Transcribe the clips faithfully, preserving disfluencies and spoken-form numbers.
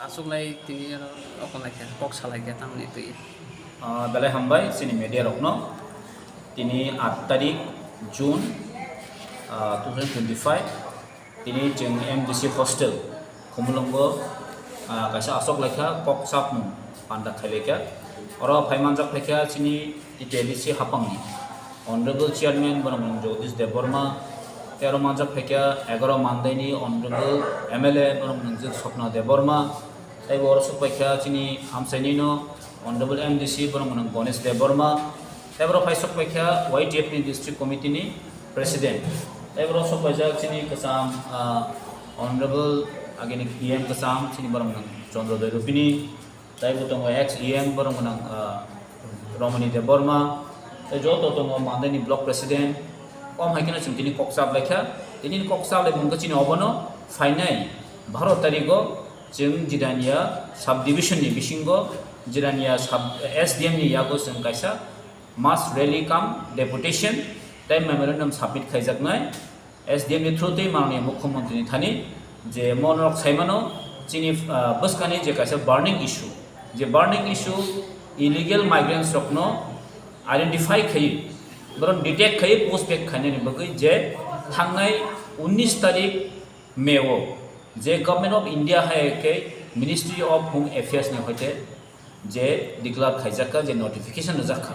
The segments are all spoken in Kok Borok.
Achuklai tini oro okon lai khe kok salai khe tamni twi. Ah, belai hambai chini media rokno. Tini aat tarik June, ah, two thousand twenty-five. Tini chwng M D C hostel Khumulwngo, ah, kaisa achuk lai kha kok chapmung panda khai lai kha. Oro phai manjak phai kha chini T T A D C hapangni Honorable Chairman borok mwnang Jagadish Debbarma, tei aro manjak phaikha egaroh Mandaini Honorable M L A borok mwnang Swapna Debbarma, tei bo oro sok paikha chini amchainino Honorable M D C borok mwnang Ganesh Debbarma, tei borok phai sok paikha Y T F ni District Committee ni President, tei borok sok paijak chini kwcham, ah, Honorable agini P M kwcham chini borok mwnang Chandra Debbarma, tei bo tongo ex E M borok mwnang, ah, Romani Debbarma, tei joto tongo Mandaini block president. Om hai kheno chwng tini kok chap lai kha. Tini kok chap lai mungkha chini obono phainai baro tarigo chwng Jirania sub division ni bisingo Jirania sub S D M ni yago chwng kaisa mass rally cum deputation tei memorandum submit khaijaknai. S D M ni through tei mananiya Mukhyamantri ni thani je mo norok saimano chini, ah, bwskangni je kaisa burning issue, je burning issue illegal migrants rokno identify khaiwi, boron detect khaiwi push back khainani bagwi je thangnai unnish tarik May o je Government of India hai khe Ministry of Home Affairs ni hoite je declare khaijak kha, je notification rijak kha,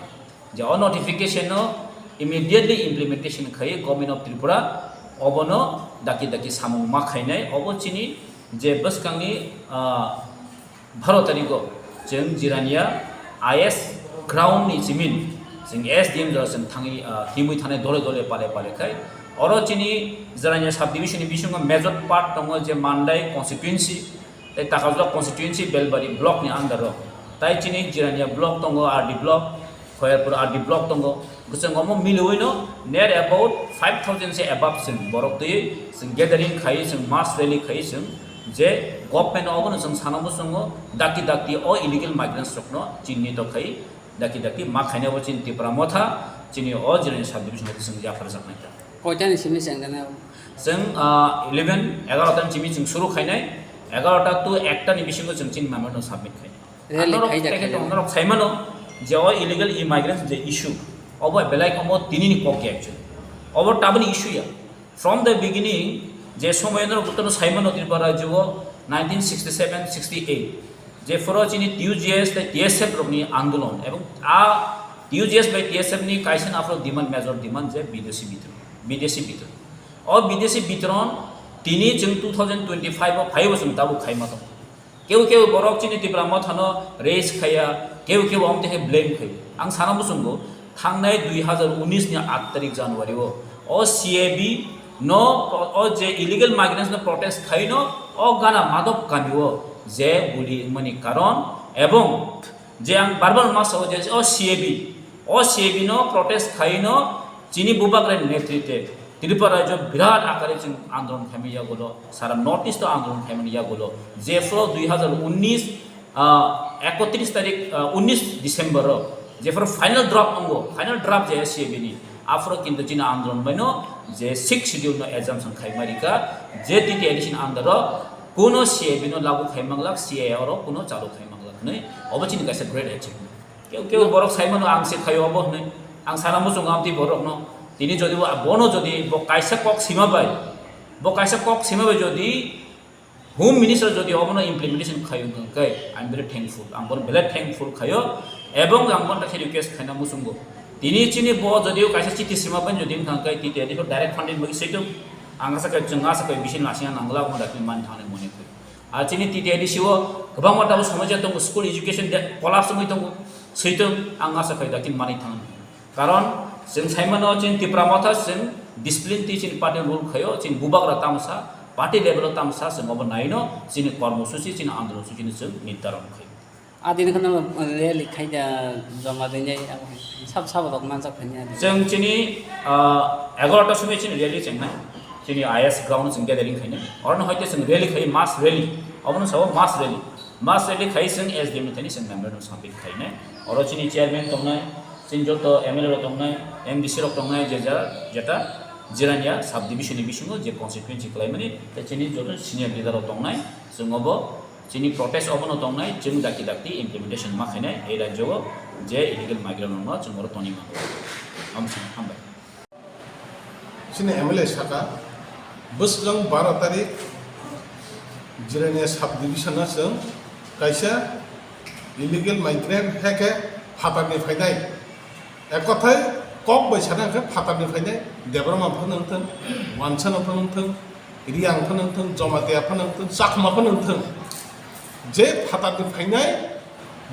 je o notification no immediately implementation khai Government of Tripura obono daki daki samung ma khainai. Obo chini je bwskangni, ah, baro tarigo chwng Jirania I S ground ni chimin chwng S D M jora chwng thangwi, ah, himwi thanai dole dole pale pale khai oro chini Jirania sub division ni bisingo major part tongo je Mandai constituency, tei Takajula constituency Belbari block ni under o. Tai chini Jirania block tongo, R D block, Khoyarpur R D block tongo. Bwswng omo miliwi no near about five thousand se above chwng borok twi chwng gathering khai, chwng mass rally khai, chwng je government obo no chwng sana muchungo dakti dakti o illegal migrants rok no chinni to khai dakti dakti ma khaina bo chini Tipra Motha chini o Jirania sub division hai chwng yapharjak nai kha. Koita ni simi chwng dana? Chwng, ah, eleven, egaroh ta ni simi chwng suru khainai, egaroh ta to ekta ni bisingo chwng chini memorandum submit khainai. Rally norok khai da tei khai tong, da. Norok saimano je o illegal immigrants je issue, obo belai omo tini ni kok ya actually. Obo taboni issue ya. From the beginning, je somoy norok jotono saimano Tripura rajyo o nineteen sixty-seven sixty-eight, je phoro chini T U J S tei T S F rokni andolon, ebong a T U J S bai T S F ni kaisa aphro demand, major demand je bidesi bitron, bidesi bitron. O bidesi bitron tini chwng two thousand twenty-five o phaibo chwng tabuk khaima tongo. Keu keu borok chini Tipra Mothano raise khaiya, keu keu omo tei blame khai. Ang sana muchungo, thangnai dui hazar unis ni aat tarik January o, o C A B no, o je illegal migrants no protest khaino, o gana Madhop kami o je guli wngmani karon, ebong je ang bar bar ma sao je o C A B, o C A B no protest khaino chini bubagra ni netritwe Tripura rajyo birat akare chwng andolon khaimani yagulo, sara North East o andolon khaimani yagulo, jephru dui hazar unis, ah, ekotris tarik, ah, unis December o, jephru final draft wngo, final draft je C A B ni, aphuru kintu chini andolon baino je Sixth Schedule no exemption khaimani rikha, je T T A D C ni under o kuno C A B no lagu khaimanglak, C A A oro kuno chalu khaimanglak hwnwi, obo chini kaisa great achievement. Keu keu borok saimano ang se khayo obo hwnwi. Ang sana muchungo amtwi borokno. Tini jodi bo, bono jodi bo kaisa kok sima bai, bo kaisa kok sima bai jodi Home Minister jodi obono implementation khayo wngkha khe, I'm very thankful. Ang bono belai thankful khayo. Ebong ang bono kaisa request khaina muchungo. Tini chini bo jodi o kaisa chiti sima bai jodi wngkha khe, T T A D C o direct funding bai switung. Ang asa khe chwng asa khe bisin lasing ang nangla mo dakti man thani mone khe. Ar chini T T A D C o kwbangma tabuk somosya tongo, school education de-, collapse wngwi tongo, switwng ang asa khai dakti manwi thangno. Karon chwng saimano chini Tipra Motha chwng discipline twi chini party rule khaio, chini bubagra tamsa, party level o tamsa chwng obo naino, chini kormosuchi, chini andolon suchino chwng nirdaron khaio. Adini kheno rally khai da joma rinai, sab sabo rok manjak phani adi. Chwng chini, ah, egaroh ta somoi chini rally chengnai. Chini I S ground chwng gathering khainai. Orono hoite chwng rally khai, mass rally. Obono sabo mass rally. Mass rally khai chwng S D M ni thani chwng memorandum submit khainai. Oro chini chairman tongnai, chini joto M L A rok tongnai, M D C rok tongnai, je ja, jeta Jirania sub division ni bisingo je constituency khlaimani, tei chini joto senior leader rok tongnai, chwng obo Chini protest obono tongnai, chwng dakti dakti implementation ma khainai ei rajyo o je illegal migrant rokno chwng oro tonwi mano. Hamsini hambai. Chini M L A saka, bwswk baro tarik Jirania sub division o chwng kaisa illegal migrant hai khe phatarni phainai. Ek kothai kok bai sana hwnkhe phatarni phainai Debbarma phano wngthwng, Wansa no phano wngthwng, Riyang phano wngthwng, Jamatia phano wngthwng, Chakma phano wngthwng, je phatarni phainai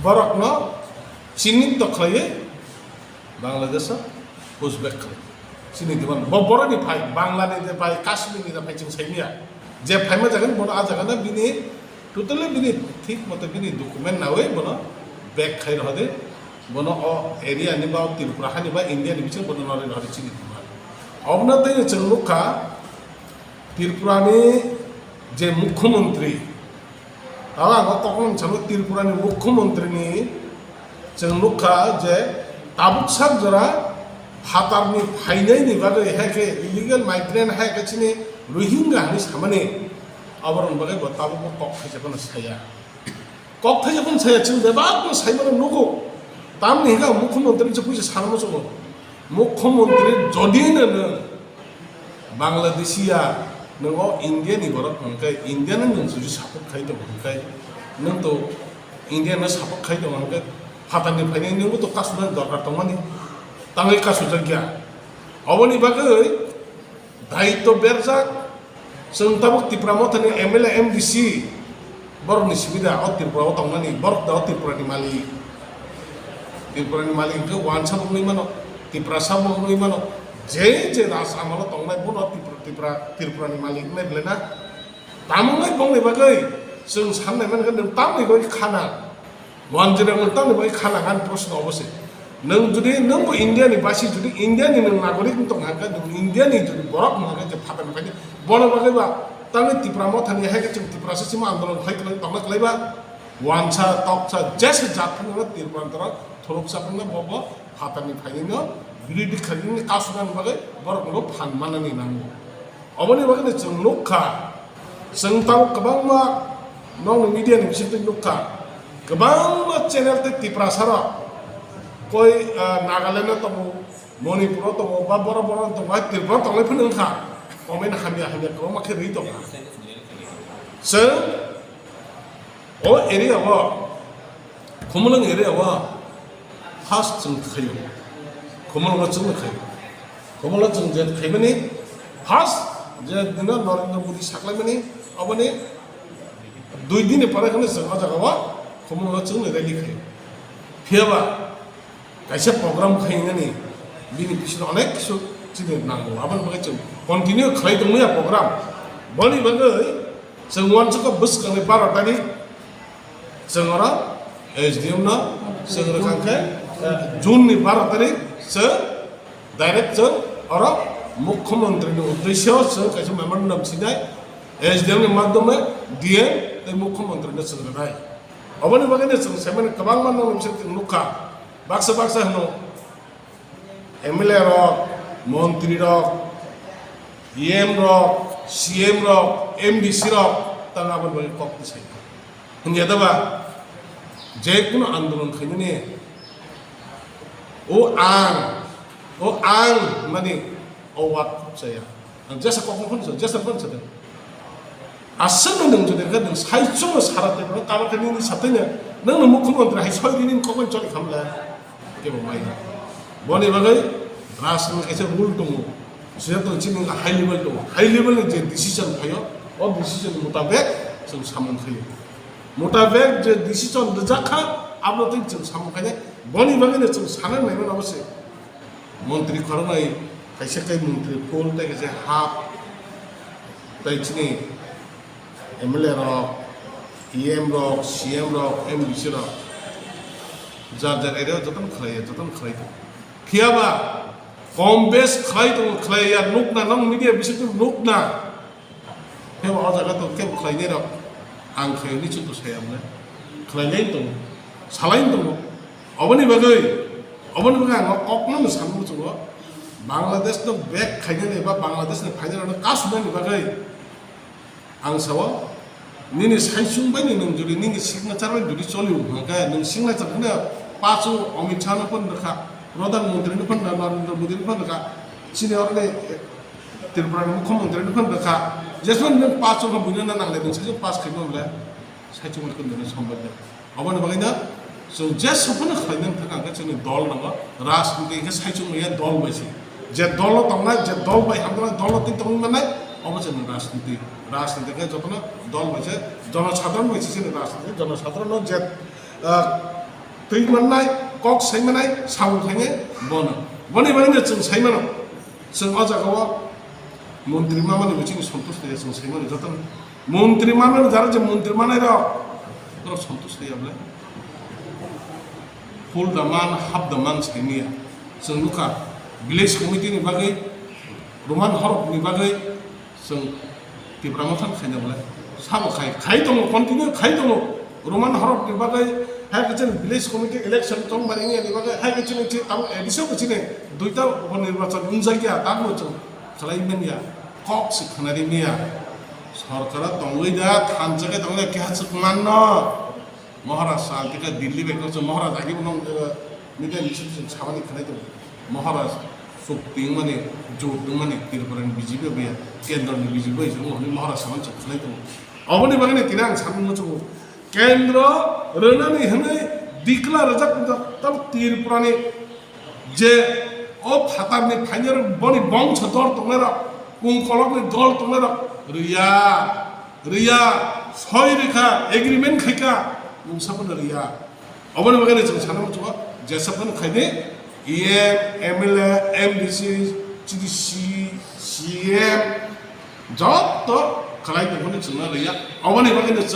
borokno chinhito khlaiwi Bangladesh o pushback khlai. Chini demand bo borokni phai, Bangla ni de phai, Kashmir ni de phai chwng saimanya. Je phaima jaga ni bono a jaga no bini totally bini thik moto bini document nawi bono back khai rohodi. Bono o area ni ba o Tripura hani ba India ni bisingo bono nari rohodi chini demand. Obwno tei chwng nukha Tripura ni je mukhyamantri, abo ang o kokno sano Tripura ni mukhyamantri ni chwng nukha je tabuk sak jora phatarni phainaini bagwi hai khe illegal migrant hai khe chini Rohingya hinwi samani aborokni bagwi bo tabukbo kok khaisa phano saya. Kok thaisa phano saya, chwng bebakno saimano nugo. Tamni hwnkha mukhyamantri se puisa sanamo chungo. Mukhyamantri jodi no nwng Bangladeshi ya, nwng o India ni borok hwnkhe, India no nwng jodi support khai tongo hwnkhe, nwng to India no support khai tongo hwnkhe, phatarni phainai nwngbo to kasuna dorkar tongmani, tangwi kasujakya. Oboni bagwi daitw berjak, chwng tabuk Tipra Mothani M L A, M D C, borokni simi da o Tripura o tongnani, borok da o Tripura ni malik. Tripura ni malik hwnkhe wansa bo wngwi mano, Tiprasa bo wngwi mano, je je raj amalo tongnai bono Tripura, Tripura, Tripura ni malik wngnai belai na. Tamo wngwi bongni bagwi chwng sannai mankha nwng tamni bagwi khana. Wanjira nwng tamni bagwi khana ani proshno obo se. Nwng jodi nwng bo India ni basi, jodi India ni nwng nagorik wng tong hwnkhe, nwng India ni jodi borok wng hwnkhe je phatarni phaidi, bono bagwi ba tamni Tipra Mothani hai khe chwng Tiprasa simi andolon khai kwlai tongna kwlai ba. Wansa toksa jesa jat phano Tripura antara thorok sa phano bo bo phatarni phaidi no birodhi khaidi kasuna bagwi borok no phan manani nango. Oboni bagwi chwng nukha, chwng tabuk kwbangma nokni media ni bisingtwi nukha, kwbangma channel tei Tiprasa rok koi, ah, Nagaland o tongo, Manipur o tongo, ba boro boro tongo, hai Tripura tonglai phano wngkha, comment hamya hamya kwbangma khe rwi tongkha. Chwng o area o, Khumulwng area o, first chwng khaio, Khumulwngo chwngno khaio. Khumulwngo chwng je khaimani first je dino Narendra Modi saklaimani, aboni dui dini pore kheno chwng o jaga o Khumulwngo chwngno rally khaio. Phiyaba kaisa program khainani bini bisino onek kisu chini nango, aboni bagwi chwng continue khlai tongmaya program. Boni bagwi chwng wansukha bwskangni baro tarik. Chwng oro S D M no chwng rwkha khe, eh, June ni baro tarik chwng direct chwng oro Mukhyamantri ni uddesyo chwng kaisa memorandum sinai S D M ni madhyome D M tei Mukhyamantri no chwng rwnai. Oboni bagwi no chwng saiman kwbangma nokni bisingtwi chwng nukha, baksa baksa hwno M L A rok, montri rok, E M rok, C M rok, M D C rok, tang aboni bagwi kok twi sai. Hwnya da ba? Je kuno andolon khainani o ang, o ang mani o wak chaya. Ang jesa kokno phone sa, jesa phone sa. Aswkno nwng jodi khe nwng saichungno sara tei bono kabo khe nini satwino nwngno mukhyamantri hai soi rini kokno choli khamle kebo mai na. Boni bagwi rajni kaisa rule tongo. Sida to chini high level tongo. High level ni je decision phaio, o decision mutabek chwng samung khaio. Mutabek je decision rijak kha, abo twi chwng samung khainai. Boni bagwino chwng sana nai mano se. Montri khoroknwi kaisa khe montri full tei kaisa half tei chini M L A rok, E M rok, C M rok, M D C rok jar jar area o jotono khlaiya, jotono khlai tongo. Phiyaba kom bes khlai tongo, khlaiya, nukna nong media bisingtwi nukna. Khe o jaga to kebo khlainai rok ang khlai hwnwi chwng to sai amne. Khlainai tongo, salai tongo. Oboni bagwi, oboni bagwi ang o kokno no sanwi chwngo. Bangladesh no back khainani ba Bangladesh ni phainani rokno kasunani bagwi ang sao Nini saichung bai ni nwng jodi nini signature bai jodi choli wng kha khe, nwng signature kheno pachu Amit Shah no phone rwkha, Pradhan Mantri no phone rwkha, Narendra Modi no phone rwkha, chini oroni Tripura ni Mukhyamantri no phone rwkha, jesmani nwng pachu kha buino na nangle nwng saichung pass khaima bole saichung bai khwlwino sombai de. Aboni bagwi no chwng je sophano khlaina thang khe chwngni dol nango, rajniti khe saichung maya dol bai se. Je dolo tongnai, je dol bai hamjaknai, dolo tin tongwi mannai, obo chwngni rajniti. Rajniti khe jotono dol bai se, jonosadharon bai se chini rajniti. Jonosadharon no je, ah, twi mannai, kok sai mannai, samung khainai bono. Boni bagwi no chwng sai mano. Chwng o jaga o montri mamani bo chini santush tongya, chwng sai mano jotono. Montri mamani jara je montri manai rok, borok santush tongya bole. Full demand, half demand saimaya. Chwng nukha, village committee ni bagwi, Roman horop ni bagwi chwng Tipra Motha khaina bole. Sabo khai, khai tongo, continue khai tongo. Roman horop ni bagwi, hai khe chini village committee election tong bari wngya ni bagwi, hai khe chini chi tamo A D C o chini duita upo nirbachan wngjakya, tamo chwng khlai manya. Kok se khwnari manya. Sorkar o tongwi da, thansa khe tongwi da, keha chwk manno. Maharaj sal tika Delhi bai kok Maharaj agi bono, eh, media ni sut sut sabani khlai tongo. Maharaj suk ting mani, jor ting mani, Tripura ni B J P bai, kendro ni B J P bai, jor mani Maharaj sabani suk khlai tongo. Aboni bagwi ni tini ang sabani muchungo. Kendro rwnani hwnwi declare rwjak wngjak, tamo Tripura ni je o phatarni phainairok boni bongso dol tongnairok, kung kolokni dol tongnairok rwya, rwya, soi rwkha, agreement khaikha, mungsa phano rwya. Oboni bagwi chwng sana muchungo, jesa phano khaidi, E M, M L A, M D C, C D C, C M, jotto khlai tongmani chwngno rwya. Oboni bagwi chwng